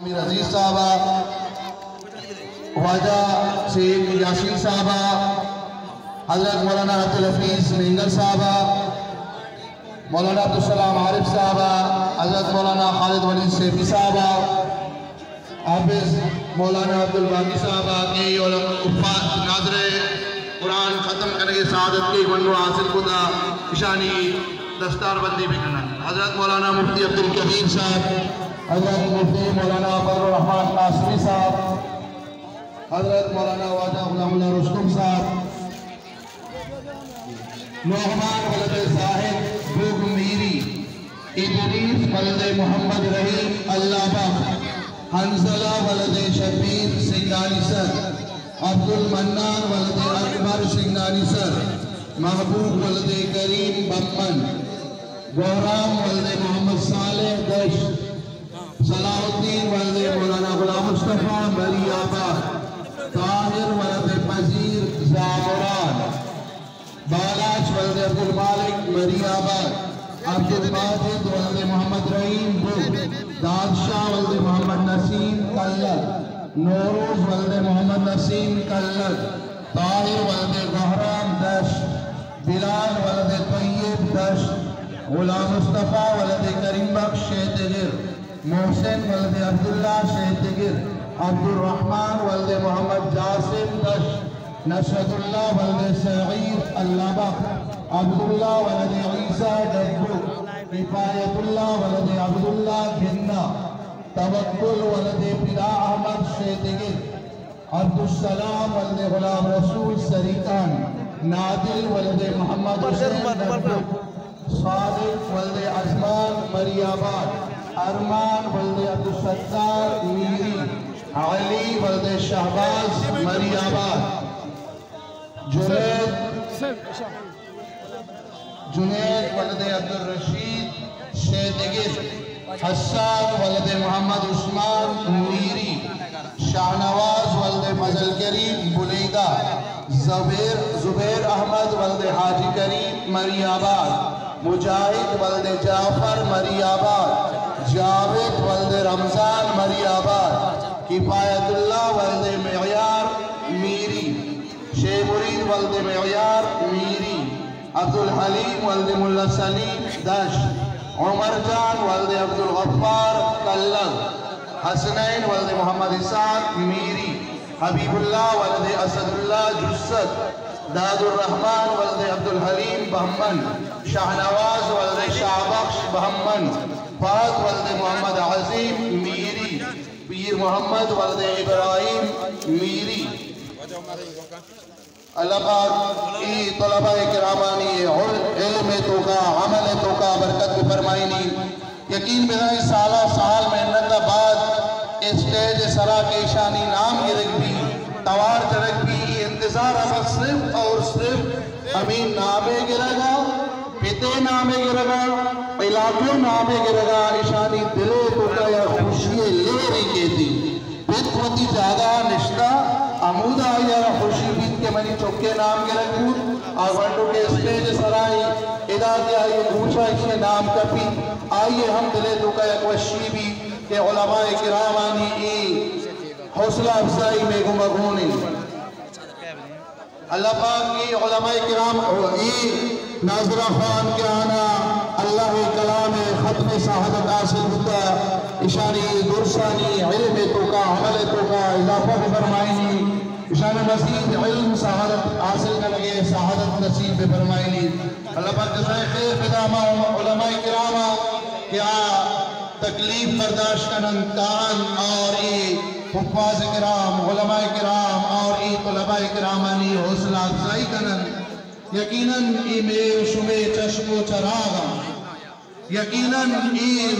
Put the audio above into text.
امیر عزیز صاحب، واجہ شیخ یاسین صاحب، حضرت مولانا عبدالحفیظ مینگل صاحب، مولانا عبدالسلام عارف صاحب، حضرت مولانا خالد ولید سیفی صاحب، حافظ مولانا عبدالباقی صاحب، کہ اے علماء حفاظ ناظر قرآن ختم کنگ ءِ سعادت کہ گونڈو حاصل کتا، اشانی دستار بندی بکنن۔ حضرت مولانا مفتی عبدالکبیر صاحب، حضرت مفتی مولانا فضل الرحمان قاسمی صاحب، حضرت مولانا واجہ غلام اللہ رستم صاحب، نعمان ولد زاہد بوگ میری، ادریس ولد محمد رحیم اللہ بخش، حنظلہ ولد شبیر سنگانی سر، عبدالمنان ولد اکبر سنگانی سر، محبوب ولد کریم بمن، گوہرام ولد محمد صالح دشت، صلاح الدین ولد مولانا غلام مصطفی مری آباد، طاہر ولد پذیر زامران، بالاچ ولد عبدالمالک مری آباد، عبدالماجد ولد محمد رحیم بگ، دادشاہ ولد محمد نسیم کلگ، نوروز ولد محمد نسیم کلگ، طاہر ولد گوہرام دشت، بلال ولد طیب دشت، غلام مصطفی ولد کریم بخش شیتگر، محسن ولد عبداللہ شیتگر، عبدالرحمن ولد محمد جاسم دشت، نصرت اللہ ولد سعید اللہ بخش، عبداللہ ولد عیسیٰ ڈبو، کفایت اللہ ولد عبداللہ گنہ، توکل ولد فدا احمد شیتگر، عبدالسلام ولد غلام رسول سریکان، نادل ولد محمد حسین ڈبو، صادق ولد ازمان مری آباد، ارمان ولد عبدالستار میری، علی ولد شہباز مری آباد، جنید، جنید ولد عبدالرشید شیدگر، حسان ولد محمد عثمان میری، شاہنواز ولد فضل کریم بلیدہ، زبیر، زبیر احمد ولد حاجی کریم مری آباد، مجاہد ولد جعفر مری آباد، جاوید ولد رمضان مری آباد، کفایت اللہ ولد معیار میری، شے مرید ولد معیار میری، عبدالحلیم ولد ملا سلیم دشت، عمر جان ولد عبدالغفار کلگ، حسنین ولد محمد اسحاق میری، حبیب اللہ ولد اسد اللہ جسد، داد الرحمن ولد عبدالحلیم بہمن، شاہنواز ولد شاہ بخش بہمن، فہد ولد محمد عظیم میری، پیر محمد ولد ابراہیم میری۔ اللہ پاک اے طلباء کرامانی عل-، علم توکا، عمل توکا برکت بفرمائینی۔ یقین بداریں سالا سال محنت بعد اسٹیج سرا کہ ایشانی نام گرگ بی، توار جنگ بی، اے انتظار ابا صرف اور صرف ہمیں نامے گرگا، پتے نامے گرگا، علاقے نامے گرگا، ایشانی دلے توکا یا خوشی لہرے کیتی۔ پت وتی جاگہ ءَ نشتہ، ہمودا آئی ءَ را خوشی بیت کہ منی چکے نام گرگ بوت۔ آ گونڈو کہ اسٹیج سرا ایں، ادا کہ آئی ءِ گوشا ایشی ءِ نام کپیت، آئی ءِ ہم دل ءِ توکا یک وشی بیت کہ علماء کرامانی اے حوصلہ افزائی مئے گوما گون انت۔ اللہ پاک اے علماء کرام، اے ناظرہ خوان کہ آناں اللہ ءِ کلام ءِ ختم سعادت حاصل بوتا، اشانی درسانی علم ءِ توکا، عمل ءِ توکا اضافہ بفرمائینی، اشانا مزید علم سعادت حاصل کنگ ءِ سعادت نصیب بفرمائینی۔ اللہ پاک جزائے خیر بدا ہما علماء کرام کہ آ تکلیف برداشت کننت، کاہنت اور اے حفاظ کرام، علماء کرام اور اے طلباء کرامانی حوصلہ افزائی کننت۔ یقیناً اے مئے و شمئے چشم و چراغ انت۔ یقیناً اے